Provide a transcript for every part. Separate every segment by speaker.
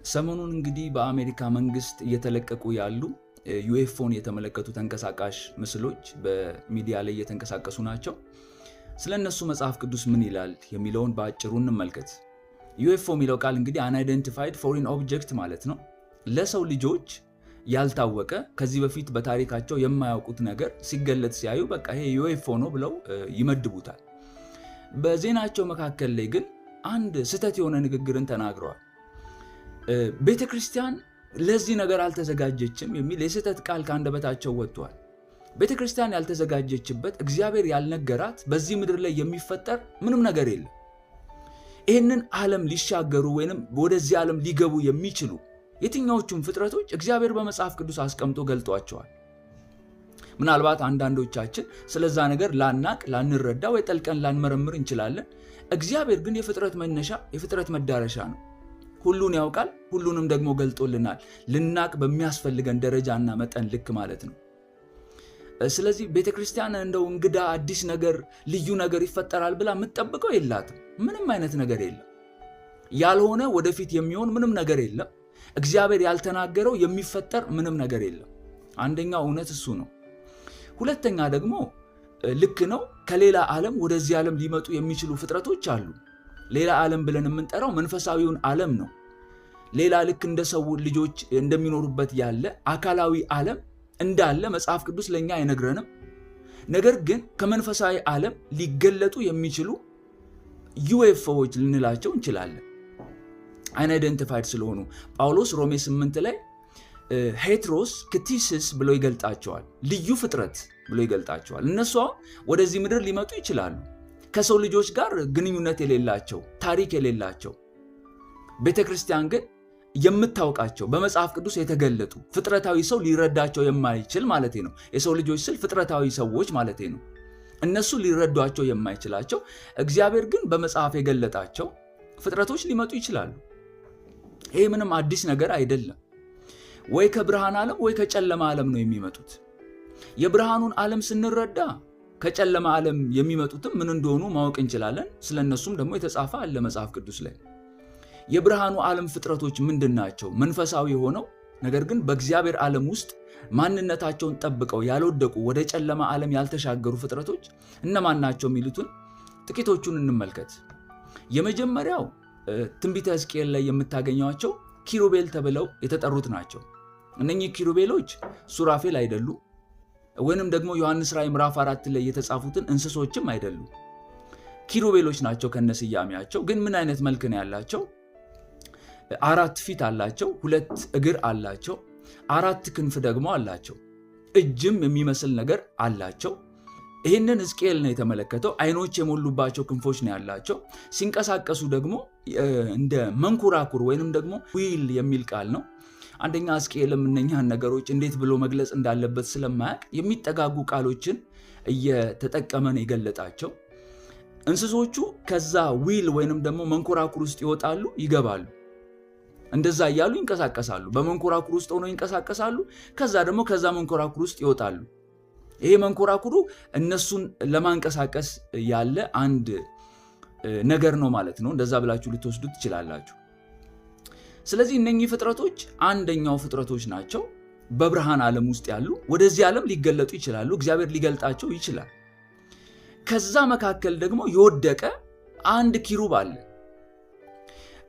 Speaker 1: ሰሞኑን እንግዲህ በአሜሪካ መንግስት እየተለቀቁ ያሉ UFO ን የተመለከቱ ተንቀሳቃሽ ምስሎች በሚዲያ ላይ እየተንቀሳቀሱ ናቸው። ስለ እነሱ መጽሐፍ ቅዱስ ምን ይላል የሚለውን በአጭሩ እንመልከት። UFO የሚለው ቃል እንግዲህ unidentified foreign object ማለት ነው። ለሰው ልጆች ያልታወቀ፣ ከዚህ በፊት በታሪካቸው የማያውቁት ነገር ሲገለጥ ሲያዩ በቃ ይሄ UFO ነው ብለው ይመድቡታል። በዜናቸው መካከል ላይ ግን አንድ ስህተት የሆነ ንግግርን ተናግረዋል። ቤተ ክርስቲያን ለዚህ ነገር አልተዘጋጀችም የሚል የስህተት ቃል ከአንደበታቸው ወጥቷል። ቤተ ክርስቲያን ያልተዘጋጀችበት፣ እግዚአብሔር ያልነገራት በዚህ ምድር ላይ የሚፈጠር ምንም ነገር የለም። ይህንን ዓለም ሊሻገሩ ወይንም ወደዚህ ዓለም ሊገቡ የሚችሉ የትኛዎቹም ፍጥረቶች እግዚአብሔር በመጽሐፍ ቅዱስ አስቀምጦ ገልጧቸዋል። ምናልባት አንዳንዶቻችን ስለዛ ነገር ላናቅ፣ ላንረዳ ወይ ጠልቀን ላንመረምር እንችላለን። እግዚአብሔር ግን የፍጥረት መነሻ፣ የፍጥረት መዳረሻ ነው። ሁሉን ያውቃል፣ ሁሉንም ደግሞ ገልጦልናል። ልናቅ በሚያስፈልገን ደረጃና መጠን ልክ ማለት ነው። ስለዚህ ቤተክርስቲያን እንደው እንግዳ አዲስ ነገር፣ ልዩ ነገር ይፈጠራል ብላ የምትጠብቀው የላትም። ምንም አይነት ነገር የለም። ያልሆነ ወደፊት የሚሆን ምንም ነገር የለም። እግዚአብሔር ያልተናገረው የሚፈጠር ምንም ነገር የለም። አንደኛው እውነት እሱ ነው። ሁለተኛ ደግሞ ልክ ነው። ከሌላ ዓለም ወደዚህ ዓለም ሊመጡ የሚችሉ ፍጥረቶች አሉ። ሌላ ዓለም ብለን የምንጠራው መንፈሳዊውን ዓለም ነው። ሌላ ልክ እንደ ሰው ልጆች እንደሚኖሩበት ያለ አካላዊ ዓለም እንዳለ መጽሐፍ ቅዱስ ለእኛ አይነግረንም። ነገር ግን ከመንፈሳዊ ዓለም ሊገለጡ የሚችሉ UFO ዎች ልንላቸው እንችላለን። Unidentified ስለሆኑ ጳውሎስ ሮሜ 8 ላይ ሄትሮስ ክቲስስ ብሎ ይገልጣቸዋል። ልዩ ፍጥረት ብሎ ይገልጣቸዋል። እነሱ አሁን ወደዚህ ምድር ሊመጡ ይችላሉ። ከሰው ልጆች ጋር ግንኙነት የሌላቸው፣ ታሪክ የሌላቸው፣ ቤተ ክርስቲያን ግን የምታውቃቸው፣ በመጽሐፍ ቅዱስ የተገለጡ፣ ፍጥረታዊ ሰው ሊረዳቸው የማይችል ማለት ነው። የሰው ልጆች ስል ፍጥረታዊ ሰዎች ማለት ነው። እነሱ ሊረዷቸው የማይችላቸው፣ እግዚአብሔር ግን በመጽሐፍ የገለጣቸው ፍጥረቶች ሊመጡ ይችላሉ። ይሄ ምንም አዲስ ነገር አይደለም። ወይ ከብርሃን ዓለም ወይ ከጨለማ ዓለም ነው የሚመጡት። የብርሃኑን ዓለም ስንረዳ ከጨለማ ዓለም የሚመጡትም ምን እንደሆኑ ማወቅ እንችላለን። ስለነሱም ደግሞ የተጻፈ አለ መጽሐፍ ቅዱስ ላይ። የብርሃኑ ዓለም ፍጥረቶች ምንድን ናቸው? መንፈሳዊ ሆነው ነገር ግን በእግዚአብሔር ዓለም ውስጥ ማንነታቸውን ጠብቀው ያልወደቁ፣ ወደ ጨለማ ዓለም ያልተሻገሩ ፍጥረቶች እነማን ናቸው የሚሉትን ጥቂቶቹን እንመልከት። የመጀመሪያው ትንቢተ ሕዝቅኤል ላይ የምታገኟቸው ኪሩቤል ተብለው የተጠሩት ናቸው። እነኚህ ኪሩቤሎች ሱራፌል አይደሉም፣ ወይንም ደግሞ ዮሐንስ ራእይ ምዕራፍ 4 ላይ የተጻፉትን እንስሶችም አይደሉም። ኪሩቤሎች ናቸው ከነስያሜያቸው። ግን ምን አይነት መልክ ነው ያላቸው? አራት ፊት አላቸው፣ ሁለት እግር አላቸው፣ አራት ክንፍ ደግሞ አላቸው፣ እጅም የሚመስል ነገር አላቸው። ይህንን ሕዝቅኤል ነው የተመለከተው። አይኖች የሞሉባቸው ክንፎች ነው ያላቸው። ሲንቀሳቀሱ ደግሞ እንደ መንኮራኩር ወይንም ደግሞ wheel የሚል ቃል ነው። አንደኛ ሕዝቅኤልም እነኛን ነገሮች እንዴት ብሎ መግለጽ እንዳለበት ስለማያውቅ የሚጠጋጉ ቃሎችን እየተጠቀመ ነው የገለጣቸው። እንስሶቹ ከዛ wheel ወይንም ደግሞ መንኮራኩር ውስጥ ይወጣሉ፣ ይገባሉ። እንደዛ እያሉ ይንቀሳቀሳሉ። በመንኮራኩር ውስጥ ሆነው ይንቀሳቀሳሉ። ከዛ ደግሞ ከዛ መንኮራኩር ውስጥ ይወጣሉ። ይሄ መንኮራኩሩ እነሱን ለማንቀሳቀስ ያለ አንድ ነገር ነው ማለት ነው። እንደዛ ብላችሁ ልትወስዱ ትችላላችሁ። ስለዚህ እነኚህ ፍጥረቶች አንደኛው ፍጥረቶች ናቸው። በብርሃን ዓለም ውስጥ ያሉ ወደዚህ ዓለም ሊገለጡ ይችላሉ። እግዚአብሔር ሊገልጣቸው ይችላል። ከዛ መካከል ደግሞ የወደቀ አንድ ኪሩብ አለ።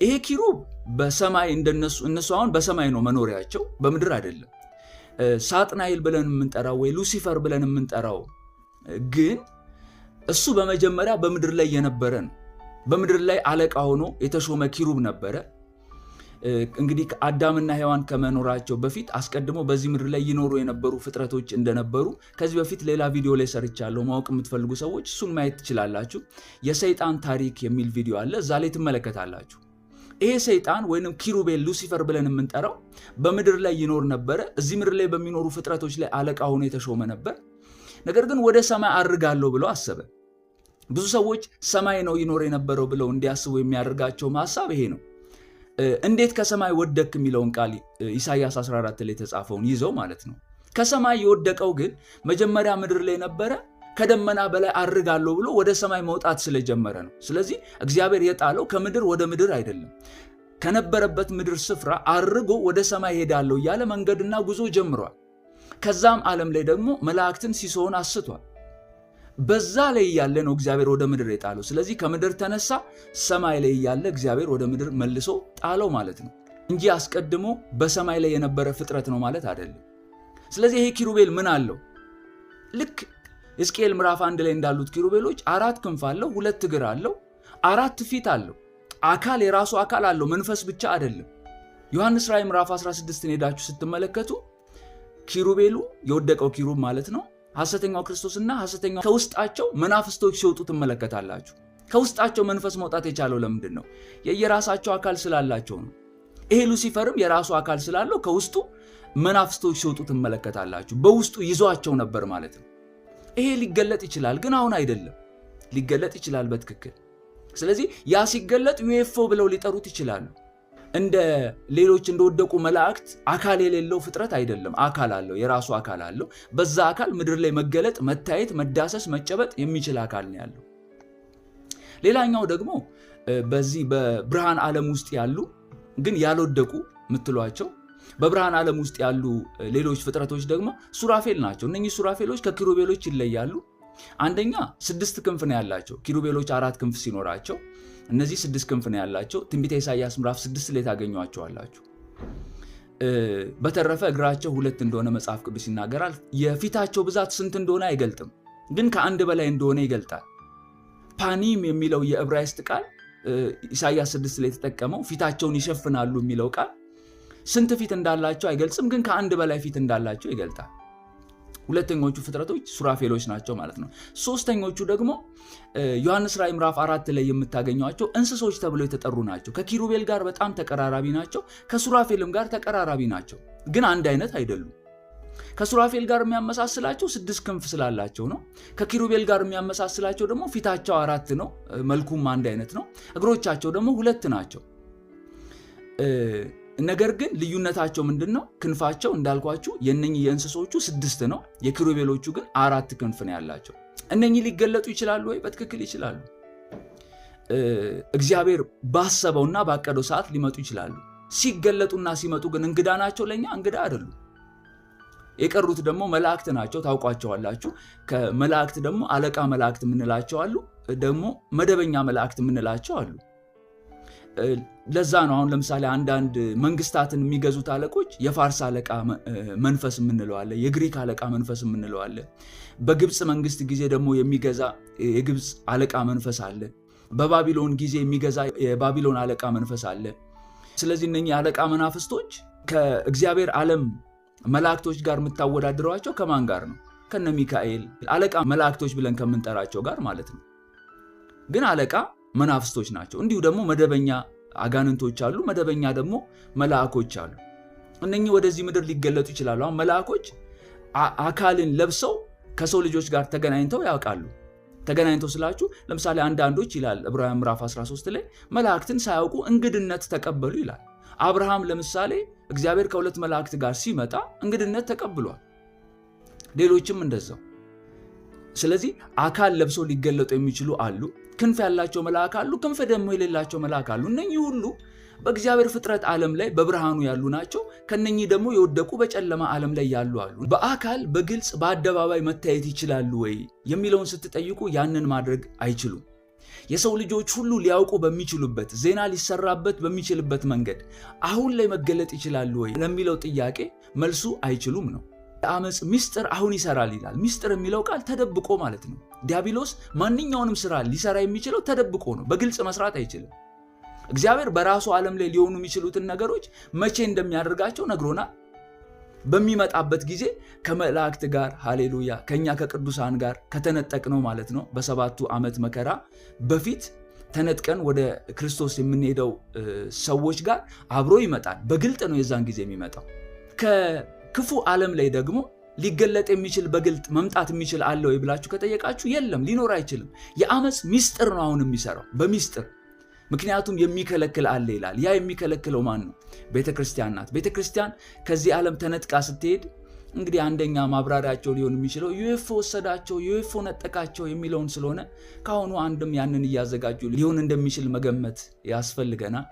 Speaker 1: ይሄ ኪሩብ በሰማይ እንደነሱ፣ እነሱ አሁን በሰማይ ነው መኖሪያቸው፣ በምድር አይደለም። ሳጥናኤል ብለን የምንጠራው ወይ ሉሲፈር ብለን የምንጠራው ግን እሱ በመጀመሪያ በምድር ላይ የነበረ ነው። በምድር ላይ አለቃ ሆኖ የተሾመ ኪሩብ ነበረ። እንግዲህ አዳምና ሔዋን ከመኖራቸው በፊት አስቀድሞ በዚህ ምድር ላይ ይኖሩ የነበሩ ፍጥረቶች እንደነበሩ ከዚህ በፊት ሌላ ቪዲዮ ላይ ሰርቻለሁ። ማወቅ የምትፈልጉ ሰዎች እሱን ማየት ትችላላችሁ። የሰይጣን ታሪክ የሚል ቪዲዮ አለ፣ እዛ ላይ ትመለከታላችሁ። ይሄ ሰይጣን ወይንም ኪሩቤል ሉሲፈር ብለን የምንጠራው በምድር ላይ ይኖር ነበረ። እዚህ ምድር ላይ በሚኖሩ ፍጥረቶች ላይ አለቃ ሆኖ የተሾመ ነበር። ነገር ግን ወደ ሰማይ አርጋለሁ ብሎ አሰበ። ብዙ ሰዎች ሰማይ ነው ይኖር የነበረው ብለው እንዲያስቡ የሚያደርጋቸው ሀሳብ ይሄ ነው። እንዴት ከሰማይ ወደክ የሚለውን ቃል ኢሳይያስ 14 ላይ የተጻፈውን ይዘው ማለት ነው። ከሰማይ የወደቀው ግን መጀመሪያ ምድር ላይ ነበረ። ከደመና በላይ አርጋለሁ ብሎ ወደ ሰማይ መውጣት ስለጀመረ ነው። ስለዚህ እግዚአብሔር የጣለው ከምድር ወደ ምድር አይደለም። ከነበረበት ምድር ስፍራ አርጎ ወደ ሰማይ ሄዳለሁ እያለ መንገድና ጉዞ ጀምሯል። ከዛም ዓለም ላይ ደግሞ መላእክትን ሲሶውን አስቷል። በዛ ላይ ያለ ነው እግዚአብሔር ወደ ምድር የጣለው። ስለዚህ ከምድር ተነሳ፣ ሰማይ ላይ ያለ እግዚአብሔር ወደ ምድር መልሶ ጣለው ማለት ነው እንጂ አስቀድሞ በሰማይ ላይ የነበረ ፍጥረት ነው ማለት አይደለም። ስለዚህ ይሄ ኪሩቤል ምን አለው? ልክ ሕዝቅኤል ምዕራፍ 1 ላይ እንዳሉት ኪሩቤሎች 4 ክንፍ አለው፣ 2 እግር አለው፣ 4 ፊት አለው። አካል የራሱ አካል አለው፣ መንፈስ ብቻ አይደለም። ዮሐንስ ራእይ ምዕራፍ 16 ሄዳችሁ ስትመለከቱ ኪሩቤሉ የወደቀው ኪሩብ ማለት ነው፣ ሐሰተኛው ክርስቶስና ሐሰተኛው ከውስጣቸው መናፍስቶች ሲወጡ ትመለከታላችሁ። ከውስጣቸው መንፈስ መውጣት የቻለው ለምንድን ነው? የየራሳቸው አካል ስላላቸው ነው። ይሄ ሉሲፈርም የራሱ አካል ስላለው ከውስጡ መናፍስቶች ሲወጡ ትመለከታላችሁ። በውስጡ ይዟቸው ነበር ማለት ነው። ይሄ ሊገለጥ ይችላል፣ ግን አሁን አይደለም። ሊገለጥ ይችላል በትክክል። ስለዚህ ያ ሲገለጥ UFO ብለው ሊጠሩት ይችላሉ። እንደ ሌሎች እንደወደቁ መላእክት አካል የሌለው ፍጥረት አይደለም። አካል አለው፣ የራሱ አካል አለው። በዛ አካል ምድር ላይ መገለጥ፣ መታየት፣ መዳሰስ፣ መጨበጥ የሚችል አካል ነው ያለው። ሌላኛው ደግሞ በዚህ በብርሃን ዓለም ውስጥ ያሉ ግን ያልወደቁ ምትሏቸው በብርሃን ዓለም ውስጥ ያሉ ሌሎች ፍጥረቶች ደግሞ ሱራፌል ናቸው። እነኚህ ሱራፌሎች ከኪሩቤሎች ይለያሉ። አንደኛ 6 ክንፍ ነው ያላቸው። ኪሩቤሎች 4 ክንፍ ሲኖራቸው እነዚህ 6 ክንፍ ነው ያላቸው። ትንቢተ ኢሳይያስ ምዕራፍ 6 ላይ ታገኟቸዋላችሁ። በተረፈ እግራቸው 2 እንደሆነ መጽሐፍ ቅዱስ ይናገራል። የፊታቸው ብዛት ስንት እንደሆነ አይገልጥም፣ ግን ከአንድ በላይ እንደሆነ ይገልጣል። ፓኒም የሚለው የዕብራይስጥ ቃል ኢሳይያስ 6 ላይ የተጠቀመው ፊታቸውን ይሸፍናሉ የሚለው ቃል ስንት ፊት እንዳላቸው አይገልጽም፣ ግን ከአንድ በላይ ፊት እንዳላቸው ይገልጣል። ሁለተኞቹ ፍጥረቶች ሱራፌሎች ናቸው ማለት ነው። ሶስተኞቹ ደግሞ ዮሐንስ ራእይ ምዕራፍ 4 ላይ የምታገኟቸው እንስሶች ተብለው የተጠሩ ናቸው። ከኪሩቤል ጋር በጣም ተቀራራቢ ናቸው፣ ከሱራፌልም ጋር ተቀራራቢ ናቸው፣ ግን አንድ አይነት አይደሉም። ከሱራፌል ጋር የሚያመሳስላቸው 6 ክንፍ ስላላቸው ነው። ከኪሩቤል ጋር የሚያመሳስላቸው ደግሞ ፊታቸው 4 ነው፣ መልኩም አንድ አይነት ነው። እግሮቻቸው ደግሞ 2 ናቸው። ነገር ግን ልዩነታቸው ምንድነው? ክንፋቸው እንዳልኳችሁ የነኚህ የእንስሶቹ 6 ነው፣ የኪሩቤሎቹ ግን 4 ክንፍ ነው ያላቸው። እነኚህ ሊገለጡ ይችላሉ ወይ? በትክክል ይችላሉ። እግዚአብሔር ባሰበውና ባቀደው ሰዓት ሊመጡ ይችላሉ። ሲገለጡና ሲመጡ ግን እንግዳ ናቸው ለኛ? እንግዳ አይደሉም። የቀሩት ደግሞ መላእክት ናቸው፣ ታውቋቸዋላችሁ። ከመላእክት ደግሞ አለቃ መላእክት የምንላቸው አሉ፣ ደግሞ መደበኛ መላእክት የምንላቸው አሉ። ለዛ ነው አሁን ለምሳሌ አንዳንድ መንግስታትን የሚገዙት አለቆች የፋርስ አለቃ መንፈስ የምንለው አለ፣ የግሪክ አለቃ መንፈስ የምንለው አለ። በግብጽ መንግስት ጊዜ ደግሞ የሚገዛ የግብጽ አለቃ መንፈስ አለ። በባቢሎን ጊዜ የሚገዛ የባቢሎን አለቃ መንፈስ አለ። ስለዚህ እነኚህ አለቃ መናፍስቶች ከእግዚአብሔር ዓለም መላእክቶች ጋር የምታወዳድሯቸው ከማን ጋር ነው? ከነ ሚካኤል አለቃ መላእክቶች ብለን ከምንጠራቸው ጋር ማለት ነው። ግን አለቃ መናፍስቶች ናቸው። እንዲሁ ደግሞ መደበኛ አጋንንቶች አሉ፣ መደበኛ ደግሞ መላእኮች አሉ። እነኚህ ወደዚህ ምድር ሊገለጡ ይችላሉ። አሁን መላእኮች አካልን ለብሰው ከሰው ልጆች ጋር ተገናኝተው ያውቃሉ። ተገናኝተው ስላችሁ ለምሳሌ አንዳንዶች ይላል ዕብራውያን ምዕራፍ 13 ላይ መላእክትን ሳያውቁ እንግድነት ተቀበሉ ይላል። አብርሃም ለምሳሌ እግዚአብሔር ከሁለት መላእክት ጋር ሲመጣ እንግድነት ተቀብሏል። ሌሎችም እንደዛው። ስለዚህ አካል ለብሰው ሊገለጡ የሚችሉ አሉ። ክንፍ ያላቸው መልአክ አሉ፣ ክንፍ ደግሞ የሌላቸው መልአክ አሉ። እነኚህ ሁሉ በእግዚአብሔር ፍጥረት ዓለም ላይ በብርሃኑ ያሉ ናቸው። ከነኚህ ደግሞ የወደቁ በጨለማ ዓለም ላይ ያሉ አሉ። በአካል በግልጽ በአደባባይ መታየት ይችላሉ ወይ የሚለውን ስትጠይቁ ያንን ማድረግ አይችሉም። የሰው ልጆች ሁሉ ሊያውቁ በሚችሉበት ዜና ሊሰራበት በሚችልበት መንገድ አሁን ላይ መገለጥ ይችላሉ ወይ ለሚለው ጥያቄ መልሱ አይችሉም ነው። የአመጽ ሚስጥር አሁን ይሰራል ይላል። ሚስጥር የሚለው ቃል ተደብቆ ማለት ነው። ዲያብሎስ ማንኛውንም ስራ ሊሰራ የሚችለው ተደብቆ ነው። በግልጽ መስራት አይችልም። እግዚአብሔር በራሱ ዓለም ላይ ሊሆኑ የሚችሉትን ነገሮች መቼ እንደሚያደርጋቸው ነግሮናል። በሚመጣበት ጊዜ ከመላእክት ጋር ሃሌሉያ፣ ከኛ ከቅዱሳን ጋር ከተነጠቅነው ማለት ነው። በሰባቱ ዓመት መከራ በፊት ተነጥቀን ወደ ክርስቶስ የምንሄደው ሰዎች ጋር አብሮ ይመጣል። በግልጥ ነው የዛን ጊዜ የሚመጣው። ከክፉ ዓለም ላይ ደግሞ ሊገለጥ የሚችል በግልጥ መምጣት የሚችል አለ ወይ ብላችሁ ከጠየቃችሁ የለም፣ ሊኖር አይችልም። የአመጽ ሚስጥር ነው አሁን የሚሰራው በሚስጥር። ምክንያቱም የሚከለክል አለ ይላል። ያ የሚከለክለው ማን ነው? ቤተክርስቲያን ናት። ቤተክርስቲያን ከዚህ ዓለም ተነጥቃ ስትሄድ እንግዲህ አንደኛ ማብራሪያቸው ሊሆን የሚችለው UFO ወሰዳቸው፣ UFO ነጠቃቸው የሚለውን ስለሆነ ካሁኑ አንድም ያንን እያዘጋጁ ሊሆን እንደሚችል መገመት ያስፈልገናል።